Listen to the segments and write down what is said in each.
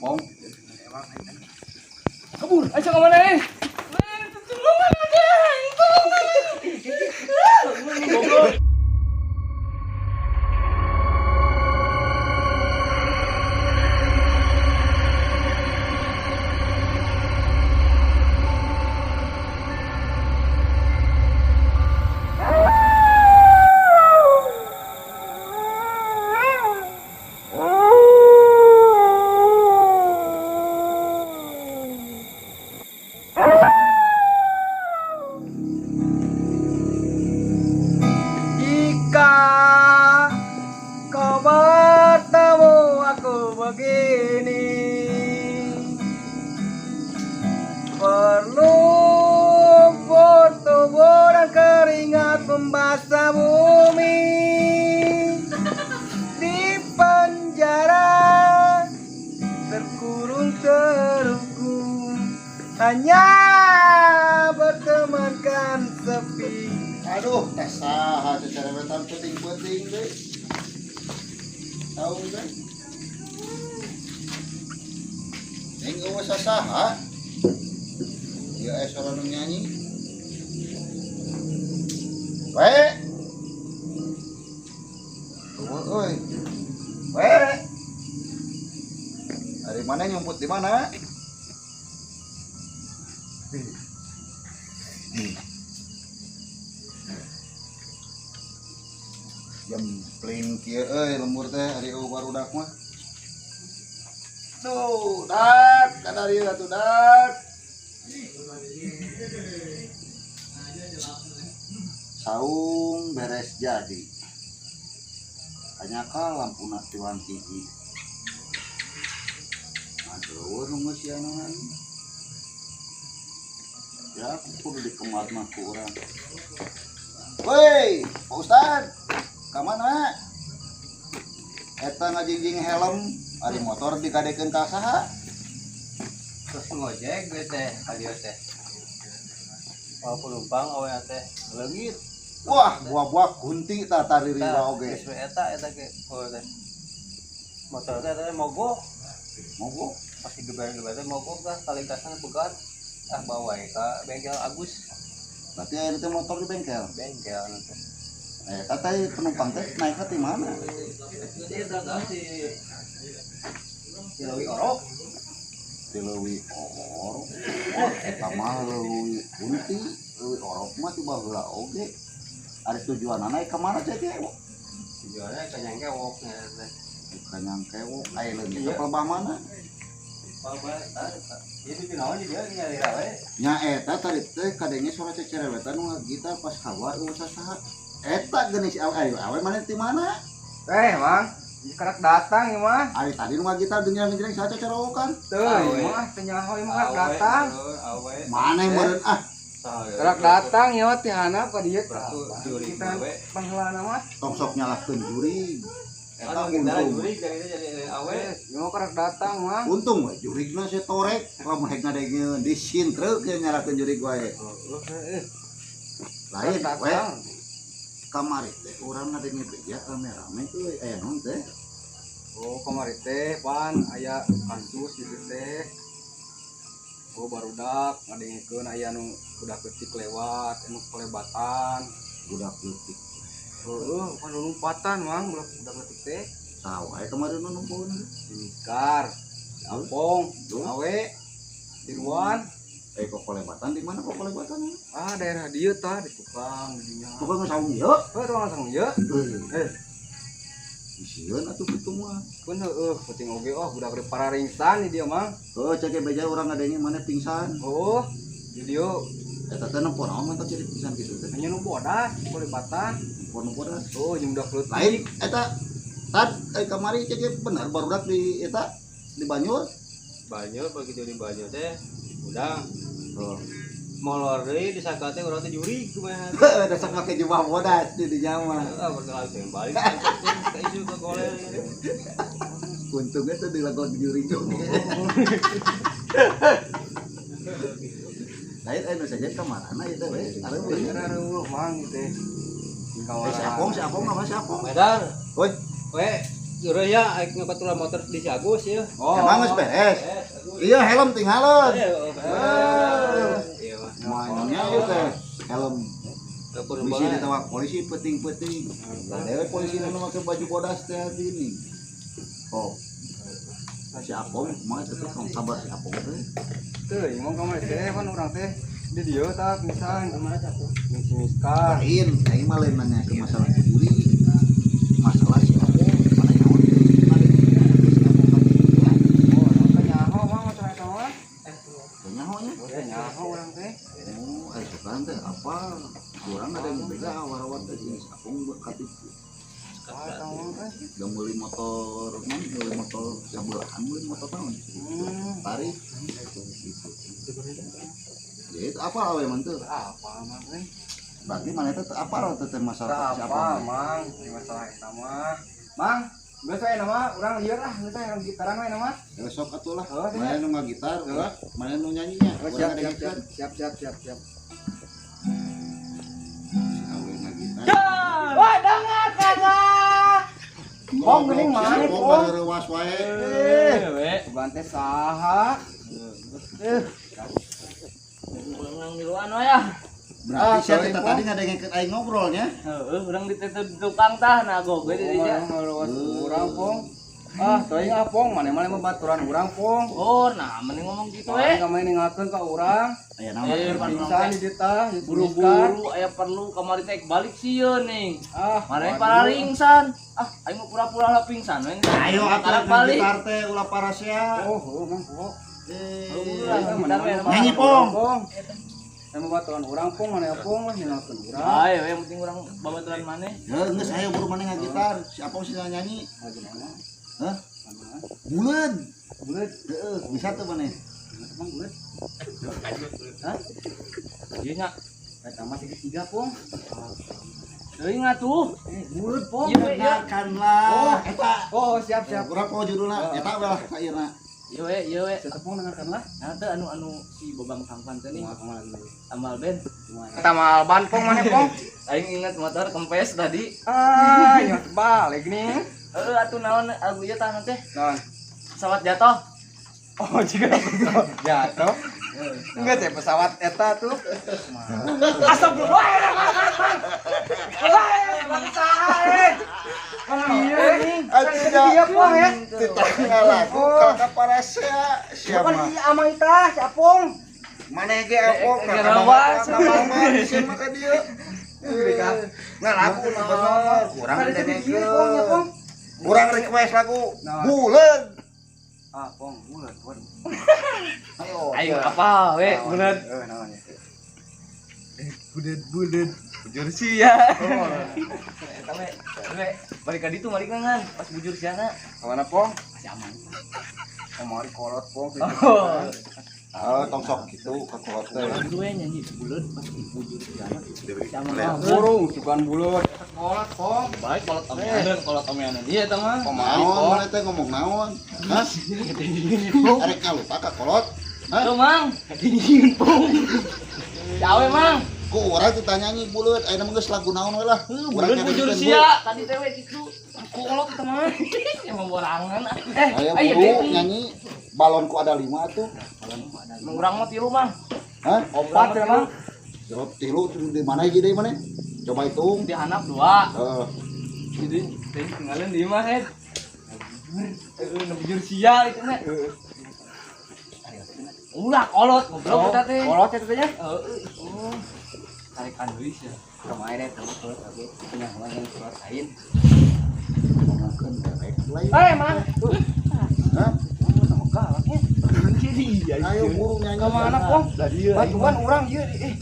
Apong. Kabur, ayo ka mana eh? Tulungan aja. Tulungan. Jika kau bertemu aku begini, berlumpur tubuh dan keringat membasah bumi. Di penjara terkurung terhukum, hanya bertemankan sepi. Aduh, teh saha cecerewetan peuting-peuting teh. Tahu teh. Ning eueuh sasaha. Ieu aya suara nu nyanyi. We. Eueuh euy. We. Dari mana nyumput di mana? Jempling kieu euy lembur teh ari eueuh barudak mah. Tuh, dak, kadarieu atuh dak. Saung beres jadi. Kanyaka lampuna tiwan hiji. Aduh, nu geus siananan. Ya, aku kudu dikemat mah ku urang. Woi, Pak Ustad. Ka mana? Eta ngajingjing helm, ari motor digadekeun ka saha? Terus ngojek gue teh, kali teh. Mau penumpang awe teh leungit. Wah, buah-buah kunti tah taririwa oge. Geus we eta eta ge oh teh. Motor teh teh mogok, Mogok. pasti geber-geber teh mogok lah kalintasan pegat. Ah bawa we ka bengkel Agus, Berarti aya teh motor di bengkel. bengkel nanti. Eh, kata penumpang teh naiknya di mana? Itu tah si si Lewi Orok. Di Leuwi Orok. Wah, eta mah leuwi kunti, leuwi orok mah ti baheula oge. Ari tujuanna naik ka mana cek ge? Tujuannya ka Nyangkewok teh. Ka Nyangkewok, aya leungit ka pelebah mana? Apa eta? Ieu di naon di dieu nyari we. Nya eta tadi teh kadenge suara cecerewetan nu gitar pas kaluar eueuh sasaha. Eta geuning si awe, ayo awe mana di mana? Eh, Mang, karak datang ya mah. Ari tadi nu gitar genjreng-genjreng saha cecerowokan? Tuh, mah teu nyaho ieu mah karak datang. Awe. Mana yang meureun ah? Karak datang ya mah ti handap ka dieu. Kita Kita pangheulana mah. Tong sok nyalahkeun jurig. Eta Aduh, kita untung. jurig dari itu jadi awe. Ieu mah karak datang mah. Untung we jurigna si torek lamun hek ngadengeun disintreuk ye nyalahkeun jurig wae. Lain we kamari teh urang ngadenge beja rame-rame euy aya naon teh? Oh, kamari teh pan aya kasus gitu teh. Oh, barudak ngadengekeun aya nu budak leutik lewat, anu kelebatan. Budak leutik. Heeh, pan nu lompatan Mang, budak leutik teh. Saha wae kamari nu numpuhun? Dimikar, si Apong, awe, tiluan. Eh kok kolebatan di mana kok kolebatan? Ah, daerah dieu tah di tukang di dinya. Tukang saung ieu? Heuh, tukang saung ieu. Eh. Sieun atuh kitu mah. Pun heueuh, penting oge oh budak rek pararingsan di dieu Mang. Heuh, cek beja urang ngadenge mana pingsan. Oh, di dieu Eta teh nempo naon mantap jadi pingsan kitu teh. hanya nu bodas, kolebatan. Nempo nu bodas. Oh, jeung budak leutik. Lain eta tad kamari cek bener barudak di eta di Banyur. Banyur begitu di Banyur teh udang. Oh. Molor deui disangka teh urang teh jurig kumaha. Dasar make jubah bodas di dinya mah. Heeh, langsung balik ka isu ke goler. Untungnya tuh dilakukan jurig oge. Lain aya nu sajen ka marana ieu teh we. Areueuh. Areueuh Mang ieu teh. Eh, si Apong, si Apong apa si Apong? Medan. Woi. We. Urang ya aing ngapatulan motor di si Agus ya. Oh. Emang geus beres. Iya helm tinggalan. Iya mah. Mainnya ieu teh helm. Polisi ditawak polisi penting-penting. Dewe polisi nu make baju bodas teh gini. Oh. Si Apong kumaha teh tong kabar si Apong teh. Teu, imong kamari teh pan urang teh di dieu tah pisan kumaha teh si Miska. Lain, aing mah lain nanya ke masalah juri. Masalah si Apong mana nyaho teh si Apong ka dieu. Oh, urang teh nyaho mah masalah eta mah. Teu nyaho nya. Teu nyaho urang teh. Oh, ai sukan teh apa? Kurang ada yang beda awal-awal teh si Apong katipu. Udah beli motor, man beli motor sabelahan beli motor tahun. Tarik. Gitu. Ya itu apa awe man tuh? Apa mang euy? Berarti mana itu apa teh masalah si Apa Apong? mang di masalah eta mah. Mang, geus we nama urang lieur ah, geus we urang gitaran we nama. Ya sok atuh lah. Oh, Mana nu ngagitar, heeh. Mana nu nyanyinya? Oh, Urang siap, siap, ngadengekeun. siap, siap, siap, siap. Si awe ngagitar. Wah, dengar kana. Pong geuning mana, Pong Pong? bareuwas wae. We. Sugan teh saha? Urang miluan we ya. Berarti sia sorry, teh Pong. tadi ngadengekeun aing ngobrolnya. Heeh, urang dititip tukang tah nah goge di dinya. Urang urang, Pong. Ah, teuing ah, Pong, mane-mane mah baturan urang, Pong. Oh, nah mending ngomong gitu Mane we. ka main ningalkeun ka urang. Aya naon? Pingsan di dieu tah, di Buru-buru aya perlu kamari teh balik sieun ning. Ah, Mane para ringsan. Ah, aing mah pura-pura lah pingsan we. Ayo atuh balik. ngagitar teh ulah parasea. Oh, heuh mang, Pong. Nyanyi, Pong. Pong. Emang baturan urang, Pong, mane Pong lah ningalkeun urang. Ayo, yang penting urang babaturan maneh. Ya geus ayo buru maneh ngagitar. Si Apong sih nyanyi. Lagi naon? Hah? Buleud. Buleud. Heeh, bisa tuh maneh. Emang buleud. Hah? Ieu nya. Eta mah segitiga, Pong. Teuing atuh. Buleud, Pong. Iya, we, iya. Dengarkanlah. Eta. Oh, siap, siap. Urang poho judulna. Eta we lah sairna. Ieu we, ieu we. Tepung dengarkanlah. Nah teh anu si Bobang Tampan teh nih. Kumaha lagi? Amal Ben. Tamal ban, Pong, mana, Pong? Aing inget motor kempes tadi. Ah, ya balik nih. Heeh, atuh naon lagu ieu tah teh? Naon? Pesawat jatuh. Oh, jika pesawat jatuh. Enggak sih, pesawat eta tuh. Astagfirullah. Wah, bangsa eh. Iya nih. Iya, Pong ya. Ditanya lagu ka parasea. Siapa Siapa? sih ama ita, si Apong? Maneh ge Apong ka Gerawas. Sieun mah ka dieu. Nah lagu bener kurang Ada jadi ieu, Pong, ya, Pong. Kurang request lagu Buleud. Ah, Pong, buleud, buleud. Ayo. Aing apa we buleud. Eh, naon ya? Buleud bujur sia. Eta we, we balik ka ditu balik ngan pas bujur siana. Kemana, Pong? Masih aman. Oh, mari kolot, Pong. Oh. Ah, tong sok kitu ka kolot teh. Lagu we nyanyi buleud pas bujur siana. Masih aman. Ah, burung, sugan buleud. Kolot, Pong. Baik kolot omeanan, kolot omeanan. Iya eta mah. Pemari, Naon Pong. maneh teh ngomong naon? Hah? Arek ngalupa ka kolot? Hah? Tuh mang, dingin Pong. Cawe mang. Ku urang teh nyanyi buleud, ayeuna mah geus lagu naon we lah. Buleud bujur sia, tadi teh we kitu. Kolot eta mah. Emang borangan. Eh, Ayo ayo buru nyanyi balonku ada 5 tuh. Urang mah tilu mang. Hah? Opat ya, Mang. Jawab tilu di mana hiji deui maneh? Coba hitung. Di handap 2. Heeh. Jadi teh tinggalin di imah head. Nu bujur sia itu nya. Ulah kolot ngobrol kita teh. Kolot eta teh nya. Heeh. Oh. Tarikan deui sia. Kemarin eta mah kolot oge. Punya yang kolot lain. Ngomongkeun derek lain. Eh, Mang. Hah? Sama galak ya. Ayo buru nyanyi. Ke mana, Pong? Lah dieu. Bantuan urang ieu eh.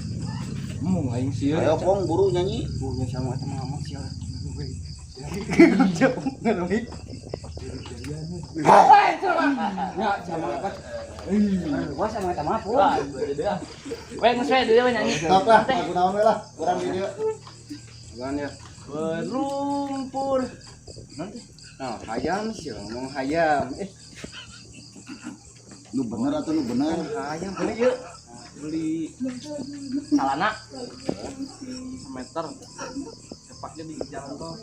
Mung aing sieun. Ayo Pong buru nyanyi. Punya sama eta mah ngomong sia. Ngeluhi. Ya, sama apa? Gua sama eta mah, Pong. Wah, deui. We geus we deui we nyanyi. Stop lah, lagu naon we lah. Urang di dieu. Bukan ya. Berlumpur. Nanti Nah, hayam sih, ngomong hayam. Eh, Nu bener atau nu bener? hayam. beli yuk. Beli celana semeter. Cepatnya di jalan tol.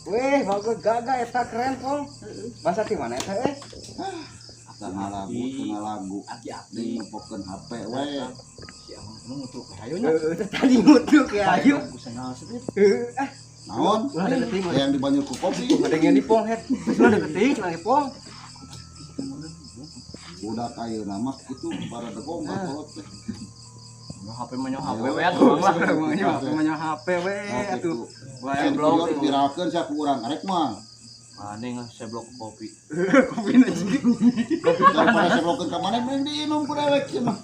Weh, bagus gagah eta keren, Pong. Bahasa di mana eta eh? Tengah lagu, tengah lagu. Aki-aki. Di ngepokeun HP we. Si abang emang ngutuk ayo nya. Heeh, tadi ngutuk ya ayo. Heeh, ah, Naon? ulah deketin. Yang dibanjur ku kopi. Ngadengin di Pong head. Ulah deketin lagi Pong. Budak ayeuna mah kitu para degong kolot teh. HP mah nyawa HP we atuh lah. Mah HP we atuh. Wah, blok viralkeun sia ku urang arek mah. Aneh nggak saya blok kopi. Kopi aja. Kopi daripada seblokeun ka maneh mending diinum ku dewek sih mah.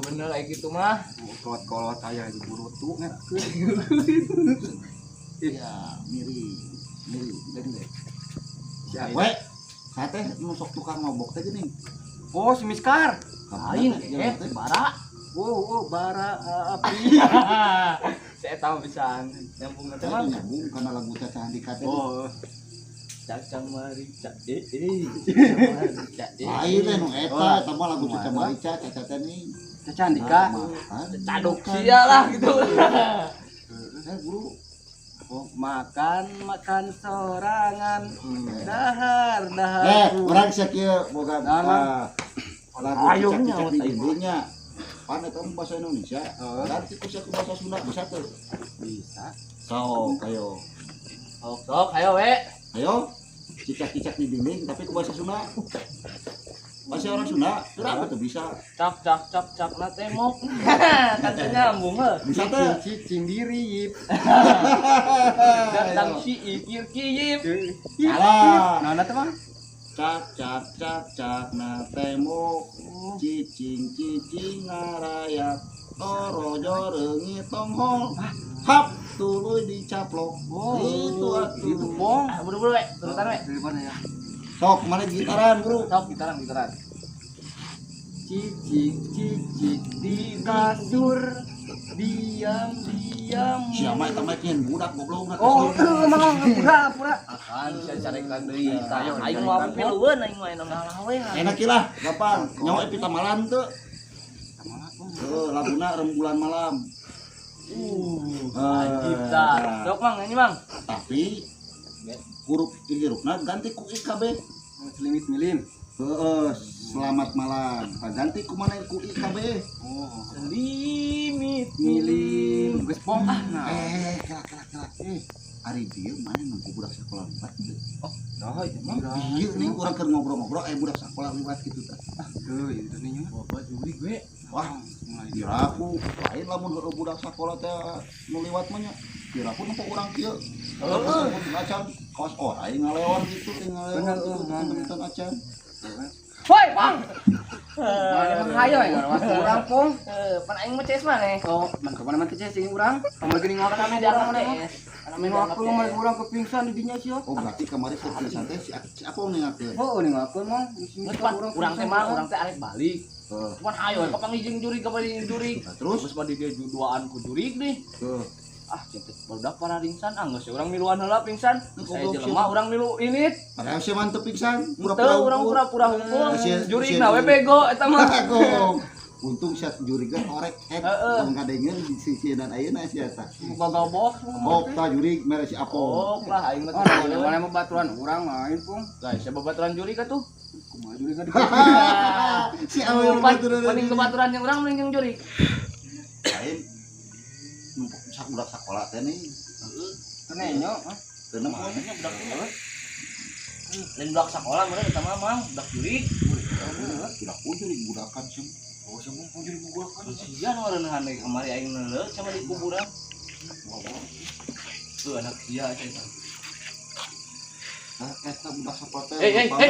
Bener kayak gitu mah. Kolot-kolot aya di burutu ngerakeun. Iya, miri. Miri, deh. We, saya teh nu sok tukang ngobok teh geuning. Oh, si Miskar. Lain bara. Oh, bara api. Saya tahu bisa nyambung nanti mah. Nyambung karena lagu Caca Andika teh. Oh. Caca Marica. Marica. Lain teh nu eta, eta mah lagu Caca Marica, Caca teh nih. Caca Andika. Caduk sia lah gitu. Saya guru. Oh, makan makan sorangan. Dahar dahar. Urang sia kieu boga lagu Caca di dindingnya. Pan eta mah bahasa Indonesia. Ganti ku sia ku bahasa Sunda bisa teu? Bisa. Sok ayo. Sok ayo we. Ayo. Cicak-cicak di dinding tapi ku bahasa Sunda. Bahasa orang Sunda, kenapa tuh bisa? Cak cak cak cak na temok. Kan nyambung heuh. Bisa teh. Cicing diri yip. Datang si ikir kiyip. Salah. Nah, teh mah. Cak cak cak cak na temok. Cicing cicing ngarayap. Torojo reungit tonghol. Hap tuluy dicaplok. Itu atuh. Itu Pong. Buru-buru we, turutan we. Dari mana ya? Sok kemana gitaran, Bro? Sok gitaran. Cicik cicik di kasur, diam diam. Siapa eta mah nyen budak goblok. Oh, emang pura-pura. Akan bisa carekan deui. Aing mah pilueun aing mah ngalah we. Enak lah, gampang. Nyawa Epita Malam teu. Heuh, laguna Rembulan Malam. Anjir tah. Sok Mang, ini Mang. Tapi huruf hirupna ganti ku IKB. Selimit milim. Heeh, selamat malam. Ganti ku mana ku IKB? Oh, Selimit milim. Geus Pong ah. Nah. Kelak. Ari dieu mana nunggu budak sekolah liwat teu? Oh, dah itu mah. Ieu nih urang keur ngobrol-ngobrol aya budak sekolah liwat kitu tah. Heuh, itu nih nya. Bapak jurig we. Wah, diraku lain lamun heueuh budak sekolah teh nu liwat mah nya. Diraku nempo urang kieu. Heeh, acan kaos orai ngaleor gitu teh ngaleor gitu temen acan. Woi, Bang. Mana hayo ya ngawas urang Pong. Pan aing mah CS maneh. Oh, man kemana man teh sing urang? Kamari geuning ngawak Kami dianggap CS. Kami ngawak urang kepingsan di dinya sia. Oh, berarti kamari kepingsan teh si apa ningakeun? Oh, ningakeun mah. Urang teh mah urang teh arek balik. Cuman ayo kapan ngijing jurig kapan jurig. Terus geus mah di dia duaan ku jurig nih. Ah, centet barudak para ringsan ah geus urang miluan heula pingsan. Saya jelema urang milu init. Padahal sia mantep pingsan, pura-pura urang pura-pura hungkul. Jurig na we bego eta mah. Untung sia jurigna torek ek tong kadengeun di sisieun ayeuna sia tah. Gagabok. Oh, tah jurig mere si Apong. Oh, lah aing mah. Mana mah baturan urang lain, Pong. Lah, sia babaturan jurig atuh. Kumaha jurig di Si awewe baturan. Mending kebaturan yang urang mending jeung jurig. Lain numpuk sak budak sakola teh nih. Heeh. Teu nenyo, teu nempo nya budak teh. Lain budak sakola meureun eta mah Mang, budak jurig. Budak jurig budakan sih. Oh, semua jurig budakan. Sia nu ngareuneuhan deui kamari aing neuleuh sama di kuburan. Tuh anak sia eta. Nah, eta budak sakola teh. Eh, kari.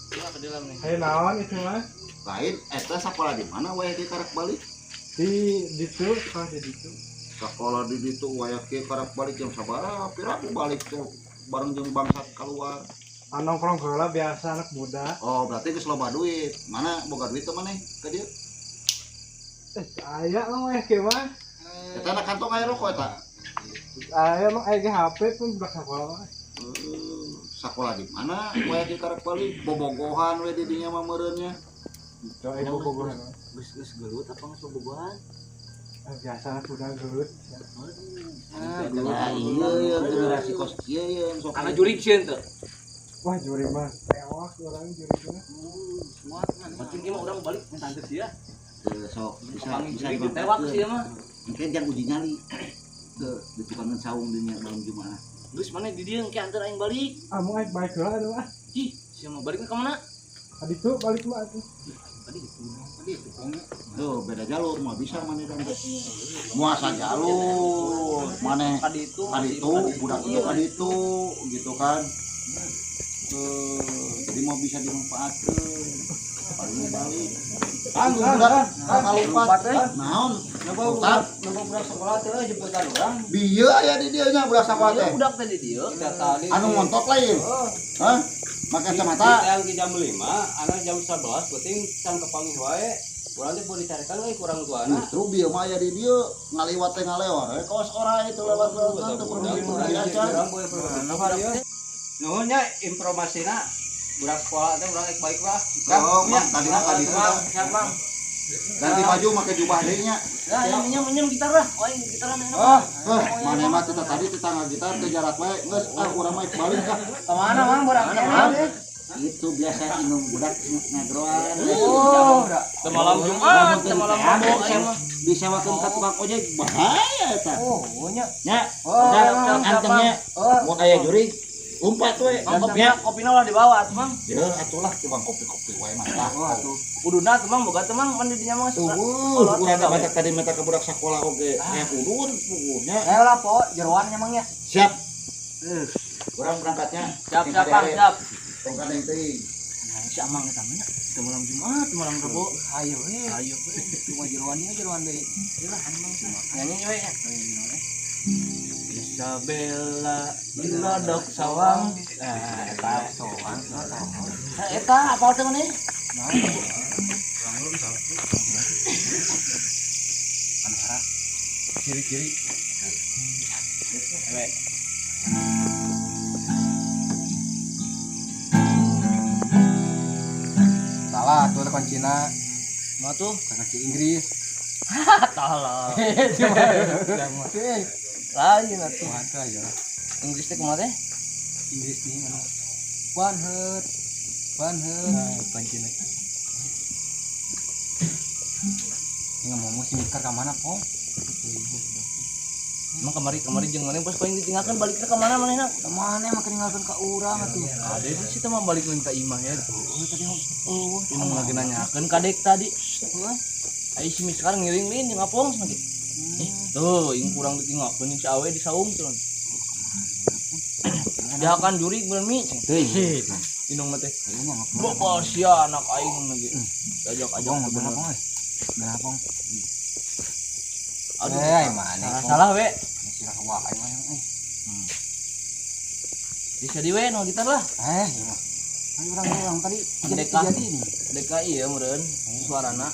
Ke dalam nih. Hayo naon itu mah? Lain eta sakola di mana wae di karak balik? Di ditu, sekolah di ditu. Sekolah di ditu waya kieu karak balik jam sabaraha? Piraku balik tuh bareng jeung bangsat keluar. Nongkrong heula biasa anak muda. Oh, berarti geus loba duit. Mana boga duit teh maneh ka dieu? Aya mah weh kieu mah. Eta na kantong aya rokok eta. Aya mah aya HP pun budak sakola mah. Sakola di mana? Waya kieu karak balik bobogohan we di dinya mah meureun nya. Itu aya bobogohan. Geus geus gelut apa geus bobogohan? Biasa sudah gelut. Nah, iya generasi kos kieu ye sok. Karena jurig sieun teu. Wah, jurig mah tewak urang jurig mah. Makin ieu mah urang balik minta anter sia. Sok bisa bisa ditewak sia mah. Mungkin jang uji nyali. Teu di tukangan saung dinya malam Jumat. Geus mana di dieu engke anter aing balik. Ah, mau aing balik heula atuh ah. Ih, sia mah balikna ka mana? Tadi tuh balik mah atuh. Tadi itu. Tadi itu pokoknya. Tuh beda jalur mah bisa mana kan. Muasa jalur, mana Tadi itu budak itu tadi itu gitu kan. Jadi mau bisa dimanfaatkan. Paling balik. Kan budak lupa naon? Nyoba budak sekolah teh jemputan urang. Bieu aya di dieu nya budak sekolah teh. Budak teh di dieu. Anu ngontok lain. Hah? Make kacamata. Yang di jam 5, anu jam 11 penting can kepanggih wae. Urang teh boleh dicarikan we kurang tuana. Justru bieu mah aya di dieu ngaliwat teh ngaleor we kawas orai itu lewat-lewat teu perlu diajar. Nuhun nya informasina budak sekolah teh urang baik lah. Oh, Mang, tadi mah tadi Siap, Mang. Ganti baju make jubah deui nya. Lah, minjem gitar lah. Oh, aing gitaran enak. Ah, mana mah teh tadi tetangga gitar teh jarak wae geus ah urang mah balik ah. Ka mana, Mang? Borang Mang? Itu biasa inung budak ngagroan. Oh, malam Jumat, malam Rebo aing mah. Disewakeun ka tukang ojek bahaya eta. Oh, nya. Nya. Antengnya mun aya jurig lompat we. Kopina ulah dibawa atuh, Mang. Ya atulah tukang kopi-kopi wae mah. Oh, atuh. Kuduna tuh, Mang, boga teh, Mang, mun di dinya mah. Tuh, urang teh baca tadi meta ke budak sakola oge. Nya udun puguhnya. Eh lah po, jeroan nya Mang nya. Siap. Urang berangkatnya. Siap, siap, Mang, siap. Tong kadeng teuing. Nah, si Amang eta mah nya. Teu malam Jumat, teu malam Rebo. Ayo we. Ayo we. Cuma jeroan ieu jeroan deui. Ieu lah Amang sih. Nyanyi we nya. Isabella di lodok sawang. Nah, eta Soang. Nah, eta apal teh maneh? Kiri-kiri. Ewe. Salah tuh kuncina. Mah tuh Kunci Inggris. Salah. Cuma. Lain atuh. Mantap aja. Inggris teh kumaha teh? Inggris nih anu. One heart. One heart. Nah, kuncina. Ini ngomong si Mister ka mana, Pong? Emang kamari jeung maneh pas paling ditinggalkan baliknya ka mana manehna? Ka mana emang ketinggalkan ka urang atuh. Ada sih teh mah balik minta imah ya. Oh, tadi mah oh, Inung lagi nanyakeun ka dek tadi. Ai si Miskar ngiring lin jeung apong sama gitu. Tuh, ing kurang ditinggalkeun si awe di saung tuh. Jahakan jurig bener mi. Teuing. Inung mah teh. Kayaknya nggak Bapak sia anak aing lagi. Diajak-ajak Pong, bener. bener Pong. Bener Pong. Aduh. Eh, mana? Salah we. Sirah wae mah eh. Bisa di we no gitar lah. Eh, ieu mah. Ayo urang tadi Deka. jadi nih. DKI ya meureun suarana.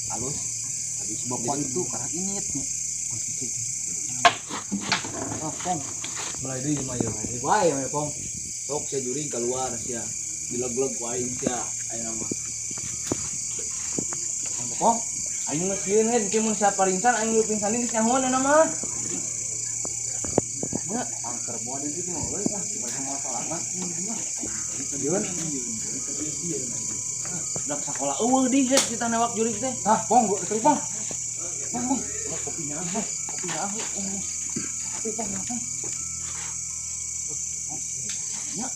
Halus. Tadi si bapak itu karena ini nya. Oh, Pong. Mulai deui mah ya. Wae we Pong. Sok sia jurig keluar sia. Dileg-leg ku aing sia ayeuna mah. Pong. Aing mah sieun he engke mun sia paringsan aing nu pingsan geus nyahoan ayeuna mah. Nya angker bawa di dieu mah euy ah coba semua sorangan. Sieun. Budak sakola eueuh di he kita newak jurig teh. Ah, Pong, gua ketemu Pong. Pong, Pong. Kopinya ah, kopinya ah. Kopi Pong, Pong. Nya.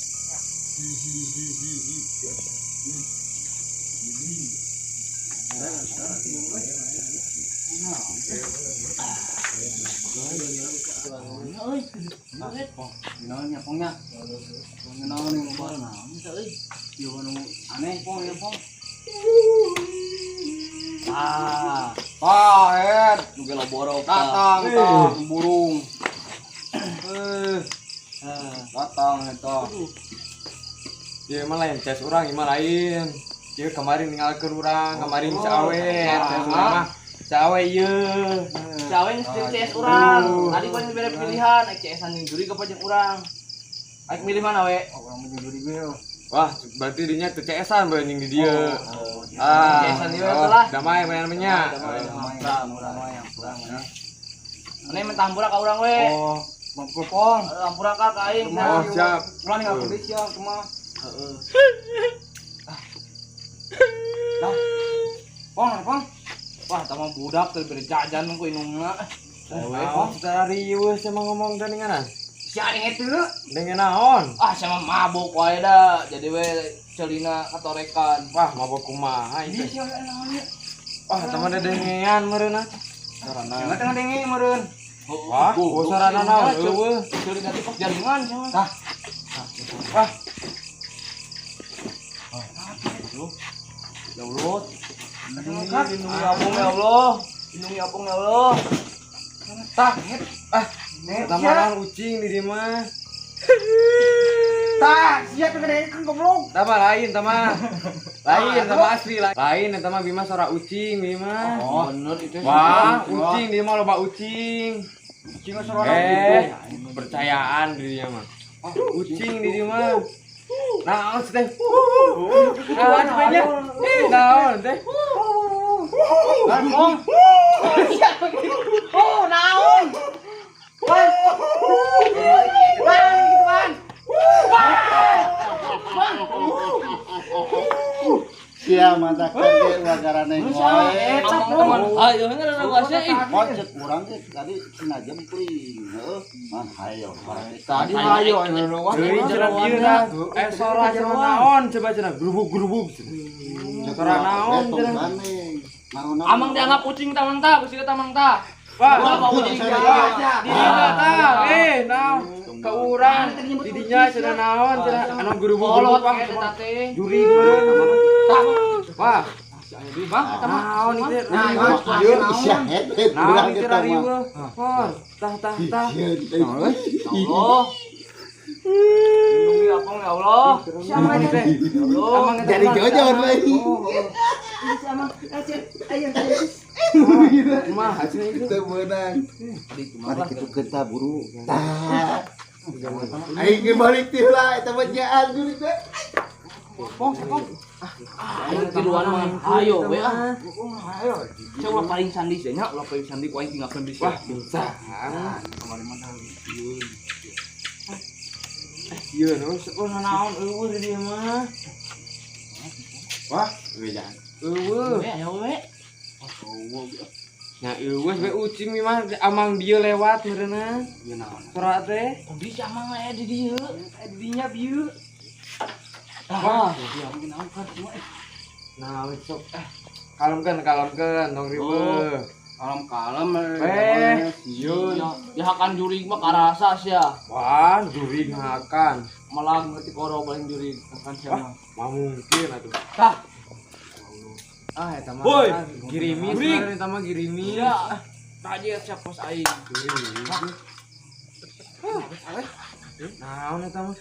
Euy. Pong, naon nya Pongnya? Pong naon yang loba Naon teh euy? Ieu nu aneh Pong, ieu Pong. Ah, Ah, er. nu gelo borok. Datang tah burung. Datang eta. Ieu mah lain ces urang, ieu mah lain. Ieu kemarin ninggalkeun urang, kemarin cawe, ces urang mah cawe ieu. Cawe geus jeung CS urang. Tadi gua dibere pilihan, ek CS-an jeung jurig apa jeung urang. Aik milih mana we? Oh, urang mah jeung jurig we. Wah, berarti dinya teu CS-an bae anjing di dieu. Ah, CS-an ieu lah. Damai namanya. Damai, damai yang kurang ya. Ini minta hampura ka urang we. Oh, mampu pong. Hampura ka ka aing. Oh, siap. Ulah ninggal kondisi ya, kumaha. Heeh. Dah. Pong, pong. Wah, tama budak teu bere jajan ku inungna. Naon riweuh sama ngomong teh ninganan? Si aing itu. Dengan naon? Ah, sama mabok wae da. Jadi we celina katorekan. Wah, mabok kumaha itu? Wah, tama dedengean meureunna. Sarana. Jangan tengah denge meureun. Wah, sarana naon eueuh. Celina teh pas jaringan sama. Tah. Wah. Ya Allah. Lindungi apung ya Allah. Lindungi apung ya Allah. Tah, ah, tamaran ucing di dieu mah. Tah, sia teh gede goblok. Tah mah lain tah mah. Lain tah mah asli lain eta mah Bima sora ucing Bima. Oh, bener itu. Wah, ucing di mah loba ucing. Ucing mah sora ucing. Percayaan di dieu mah. Ucing di dieu mah. Naon teh? Naon teh? Naon teh? Naon? Oh, naon? Wan. Wan, wan. Wan. Sia mata kaget wagarane ngoe. Ayo ngeureun guasnya ih. Kocek urang ge tadi sengaja jempling, heuh. Man hayo tadi hayo deui cenah ieu dah. Eh sora cenah naon coba cenah grubug-grubug. Sora naon cenah. Amang dianggap kucing tamang ta, kucing tamang ta. Wah, kucing di dinya ta. Eh, naon ka urang di dinya cenah naon cenah anu grubug-grubug wah eta teh. Juri meureun. Wah, Bang, eta mah naon ieu? Naon Naon ieu riweuh? Tah tah tah. Allah. Lindungi apung ya Allah. Siapa ini teh? Jadi jojon lagi. Mah, hasilnya itu teu meunang. Mari kitu kita buru. Tah. Aing ge balik ti heula eta mah nyaan geuning teh. Pong, pong. Aing tiluan mah ayo we ah. Coba paling sandi sia nya, ulah paling sandi ku aing tinggalkeun di sia. Wah, pincang. Kamari mah ieu. Ieu nu oh naon eueuh di dieu mah. Wah, bejaan. Eueuh. We aya we. Nah, eueuh we ucing mah amang dieu lewat meureunna. Ieu naon? Sora teh. Bisa amang aya di dieu. Di dinya bieu. Wah, naon kan semua. Nah, sok kalemkeun kalemkeun tong riweuh. Kalem-kalem sieun. Ya hakan jurig mah karasa sia. Wah, jurig hakan. Malah ngerti koro paling jurig hakan sia mah. Mah mungkin atuh. Tah. Ah, eta mah girimis eta mah girimis. Iya. Tadi siap pos aing. Girimis. Naon eta mah?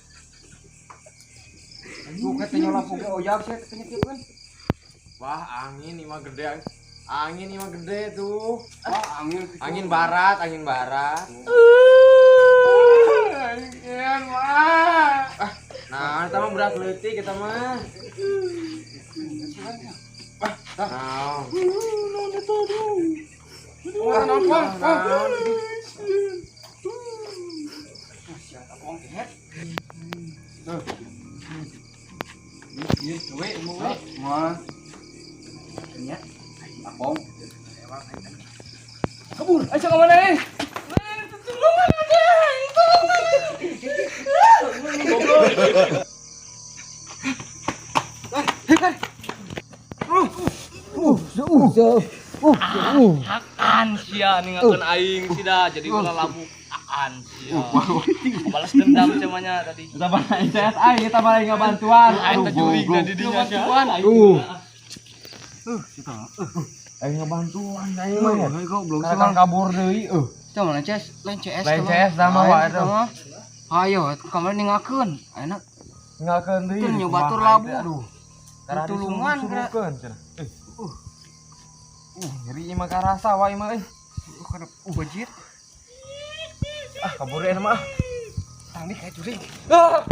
Bukan teh nyolap oge oyag sia teh kieu kan. Wah, angin ieu mah gede. Angin ieu mah gede tuh. Wah, angin angin barat, angin barat. Angin wah. Ah, nah, eta mah budak leutik eta mah. Ah, naon. Naon eta aduh. Wah, naon, naon. Sia apong teh. Tuh. Ieu we mah. Nya. Apong. Kabur, ayo ka mana eh? Tulungan aja, tulungan. Goblok. Akan sia ninggalkeun aing sida jadi ulah labu akan sia. Balas dendam samanya tadi. Eta mah CS aing eta mah lain ngabantuan. Aing teh jurig da di dinya sia. Aing ngabantuan aing mah. Goblok Kan kabur deui eueuh. Tah mana CS lain CS. Lain CS dah mah wae teh. Hayo kamari ninggalkeun. Ayeuna ninggalkeun deui. Teu nyoba tur labu. Aduh. Tulungan geura. Nyeri imah karasa wae imah euy. Bajir. Ah, kabur ya mah. Tang nih kayak jurig. Ah.